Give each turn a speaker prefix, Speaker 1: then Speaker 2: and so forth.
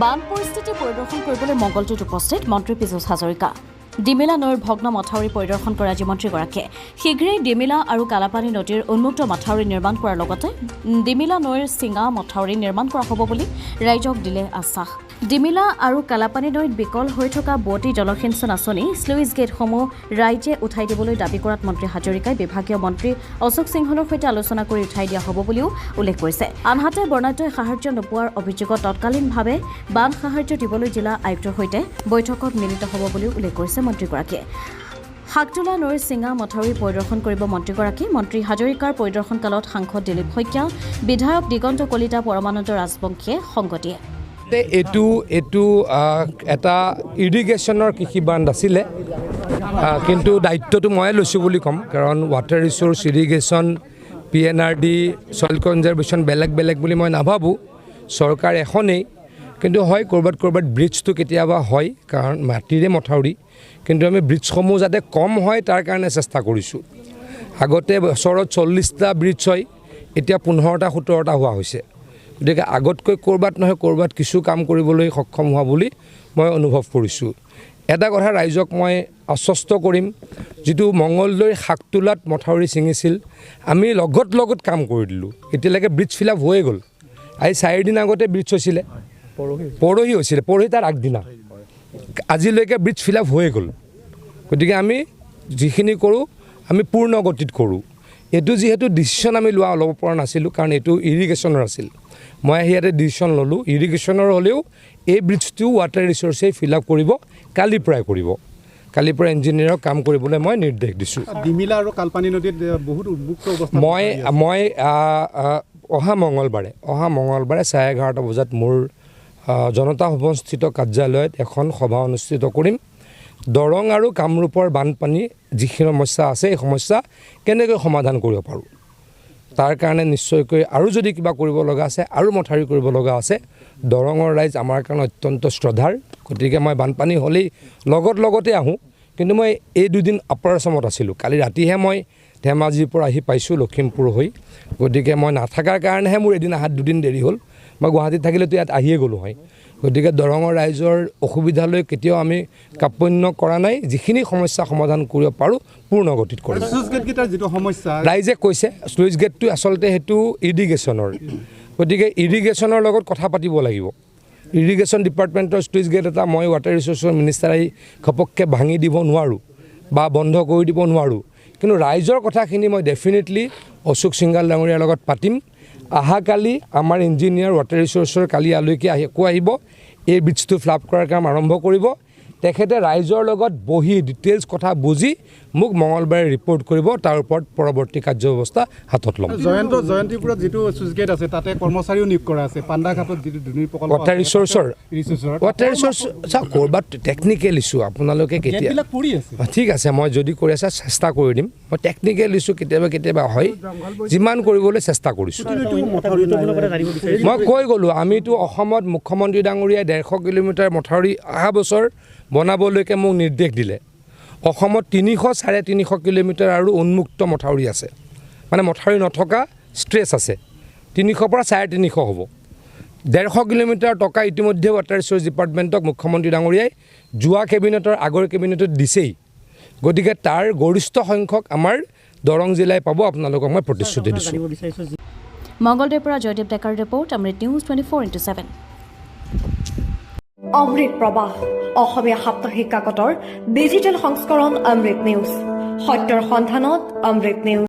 Speaker 1: বান পৰিস্থিতি পৰিদৰ্শন কৰিবলৈ মংগলদৈত উপস্থিত মন্ত্ৰী পীযুষ হাজৰিকা। ডিমিলা নৈৰ ভগ্ন মথাউৰি পৰিদৰ্শন কৰে আজি মন্ত্ৰীগৰাকীয়ে। শীঘ্ৰেই ডিমিলা আৰু কালাপানী নদীৰ উন্মুক্ত মথাউৰি নিৰ্মাণ কৰাৰ লগতে ডিমিলা নৈৰ চিঙা মথাউৰি নিৰ্মাণ কৰা হ'ব বুলি ৰাইজক দিলে আশ্বাস। ডিমিলা আৰু কালাপানী নৈত বিকল হৈ থকা বোৱতী জলসিঞ্চন আঁচনি শ্লুইচ গেটসমূহ ৰাইজে উঠাই দিবলৈ দাবী কৰাত মন্ত্ৰী হাজৰিকাই বিভাগীয় মন্ত্ৰী অশোক সিংহলৰ সৈতে আলোচনা কৰি উঠাই দিয়া হ'ব বুলিও উল্লেখ কৰিছে। আনহাতে, বৰ্ণাঢ্যই সাহায্য নোপোৱাৰ অভিযোগত তৎকালীনভাৱে বান সাহায্য দিবলৈ জিলা আয়ুক্তৰ সৈতে বৈঠকত মিলিত হ'ব বুলিও উল্লেখ কৰিছে মন্ত্ৰীগৰাকীয়ে। শাকতোলা নৈৰ চিঙা মথাউৰি পৰিদৰ্শন কৰিব মন্ত্ৰীগৰাকী। মন্ত্ৰী হাজৰিকাৰ পৰিদৰ্শনকালত সাংসদ দিলীপ শইকীয়া, বিধায়ক দিগন্ত কলিতা, পৰমানন্দ ৰাজবংশীয়ে সংগ দিয়ে।
Speaker 2: এইটো এটা ইৰিগেশ্যনৰ কৃষি বান্ধ আছিলে, কিন্তু দায়িত্বটো ময়ে লৈছোঁ বুলি ক'ম, কাৰণ water resource, irrigation, PNRD, soil conservation বেলেগ বেলেগ বুলি মই নাভাবোঁ। চৰকাৰ এখনেই। কিন্তু হয়, ক'ৰবাত ক'ৰবাত ব্ৰিজটো কেতিয়াবা হয়, কাৰণ মাটিৰে মথাউৰি। কিন্তু আমি ব্ৰিজসমূহ যাতে কম হয়, তাৰ কাৰণে চেষ্টা কৰিছোঁ। আগতে বছৰত 40টা ব্ৰিজ হয়, এতিয়া 15টা 17টা হোৱা হৈছে। গতিকে আগতকৈ ক'ৰবাত নহয় ক'ৰবাত কিছু কাম কৰিবলৈ সক্ষম হোৱা বুলি মই অনুভৱ কৰিছোঁ। এটা কথা ৰাইজক মই আশ্বস্ত কৰিম, যিটো মঙলদৈৰ শাকতোলাত মথাউৰি ছিঙিছিল, আমি লগত লগত কাম কৰি দিলোঁ। এতিয়ালৈকে ব্ৰিজ ফিল আপ হৈয়ে গ'ল। আজি 4 দিন আগতে ব্ৰিজ হৈছিলে, পৰহি হৈছিলে, পৰহি তাৰ আগদিনা। আজিলৈকে ব্ৰিজ ফিল আপ হৈয়ে গ'ল। গতিকে আমি যিখিনি কৰোঁ, আমি পূৰ্ণ গতিত কৰোঁ। এইটো যিহেতু ডিচিশ্যন আমি লোৱা ল'ব পৰা নাছিলোঁ, কাৰণ এইটো ইৰিগেশ্যনৰ আছিল। মই আহি ইয়াতে ডিচিশ্যন ল'লোঁ। ইৰিগেশ্যনৰ হ'লেও এই ব্ৰিজটো ৱাটাৰ ৰিচ'ৰ্চেই ফিল আপ কৰিব, কালিৰ পৰাই কৰিব। কালিৰ পৰা ইঞ্জিনিয়াৰক কাম কৰিবলৈ মই নিৰ্দেশ দিছোঁ।
Speaker 3: ডিমিলা আৰু কালপানী নদীত বহুত উন্মুক্ত অৱস্থা।
Speaker 2: মই মই আহ, আহ, অহা মঙলবাৰে 11:30 বজাত মোৰ জনতা ভৱনস্থিত কাৰ্যালয়ত এখন সভা অনুষ্ঠিত কৰিম। দৰং আৰু কামৰূপৰ বানপানী যিখিনি সমস্যা আছে, এই সমস্যা কেনেকৈ সমাধান কৰিব পাৰোঁ, তাৰ কাৰণে নিশ্চয়কৈ আৰু যদি কিবা কৰিব লগা আছে আৰু মথাউৰি কৰিব লগা আছে। দৰঙৰ ৰাইজ আমাৰ কাৰণে অত্যন্ত শ্ৰদ্ধাৰ। গতিকে মই বানপানী হ'লেই লগত লগতে আহোঁ। কিন্তু মই এই দুদিন আপাৰ আছামত আছিলোঁ। কালি ৰাতিহে মই ধেমাজিৰ পৰা আহি পাইছোঁ লখিমপুৰ হৈ। গতিকে মই নাথাকাৰ কাৰণেহে মোৰ এদিন অহাত দুদিন দেৰি হ'ল। মই গুৱাহাটীত থাকিলেতো ইয়াত আহিয়ে গ'লোঁ হয়। গতিকে দৰঙৰ ৰাইজৰ অসুবিধালৈ কেতিয়াও আমি কাৰ্পণ্য কৰা নাই। যিখিনি সমস্যা সমাধান কৰিব পাৰোঁ, পূৰ্ণ গতিত কৰিম।
Speaker 3: চুইচ গেটকেইটাৰ যিটো সমস্যা
Speaker 2: ৰাইজে কৈছে, শ্লুইচ গেটটো আচলতে সেইটো ইৰিগেশ্যনৰ। গতিকে ইৰিগেশ্যনৰ লগত কথা পাতিব লাগিব। ইৰিগেশ্যন ডিপাৰ্টমেণ্টৰ শ্লুইচ গেট এটা মই ৱাটাৰ ৰিচ'ৰ্চৰ মিনিষ্টাৰ আহি ঘপককৈ ভাঙি দিব নোৱাৰোঁ বা বন্ধ কৰি দিব নোৱাৰোঁ। কিন্তু ৰাইজৰ কথাখিনি মই ডেফিনেটলি অশোক সিংঘাল ডাঙৰীয়াৰ লগত পাতিম। অহাকালি আমাৰ ইঞ্জিনিয়াৰ ৱাটাৰ ৰিচ'ৰ্চৰ কালি আলৈকে আহি আকৌ আহিব। এই ব্ৰিজটো ফিল আপ কৰাৰ কাম আৰম্ভ কৰিব। তেখেতে ৰাইজৰ লগত বহি ডিটেইলছ কথা বুজি মোক মঙলবাৰে ৰিপৰ্ট কৰিব। তাৰ ওপৰত পৰৱৰ্তী কাৰ্যব্যৱস্থা হাতত ল'ম।
Speaker 3: জয়ন্তীপুৰত যিটো চুইচ গেট আছে, তাতে কৰ্মচাৰীও নিয়োগ কৰা আছে। পাণ্ডাঘাটত যিটো দুনী প্ৰকল্প
Speaker 2: ৱাটাৰ ৰিচ'ৰ্চৰ
Speaker 3: ৰিচোৰ্চৰ
Speaker 2: ৱাটাৰ ৰিচ'ৰ্চ, চাওক, ক'ৰবাত টেকনিকেল ইছ্যু আপোনালোকে কেতিয়া
Speaker 3: গেটবিলাক পৰি আছে।
Speaker 2: ঠিক আছে, মই যদি কৰি আছে চেষ্টা কৰি দিম। মই টেকনিকেল ইছ্যু কেতিয়াবা কেতিয়াবা হয়, যিমান কৰিবলৈ চেষ্টা কৰিছোঁ। মই কৈ গ'লোঁ, আমিতো অসমত মুখ্যমন্ত্ৰী ডাঙৰীয়াই 150 কিলোমিটাৰ মথাউৰি অহা বছৰ বনাবলৈকে মোক নিৰ্দেশ দিলে। অসমত 300 350 কিলোমিটাৰ আৰু উন্মুক্ত মথাউৰি আছে, মানে মথাউৰি নথকা ষ্ট্ৰেচ আছে। 300ৰ পৰা 350 হ'ব। 150 কিলোমিটাৰ টকা ইতিমধ্যে ৱাটাৰ ৰিচ'ৰ্চ ডিপাৰ্টমেণ্টক মুখ্যমন্ত্ৰী ডাঙৰীয়াই যোৱা কেবিনেটৰ আগৰ কেবিনেটত দিছেই। গতিকে তাৰ গৰিষ্ঠ সংখ্যক আমাৰ দৰং জিলাই পাব, আপোনালোকক মই প্ৰতিশ্ৰুতি দিছোঁ।
Speaker 1: মংগলদৈৰ পৰা জয়দীপ ডেকাৰ ৰিপৰ্ট, অমৃত নিউজ 24x7।
Speaker 4: অমৃত প্ৰবাহ অসমীয়া সাপ্তাহিক কাকতৰ ডিজিটেল সংস্কৰণ অমৃত নিউজ। সত্যৰ সন্ধানত অমৃত নিউজ।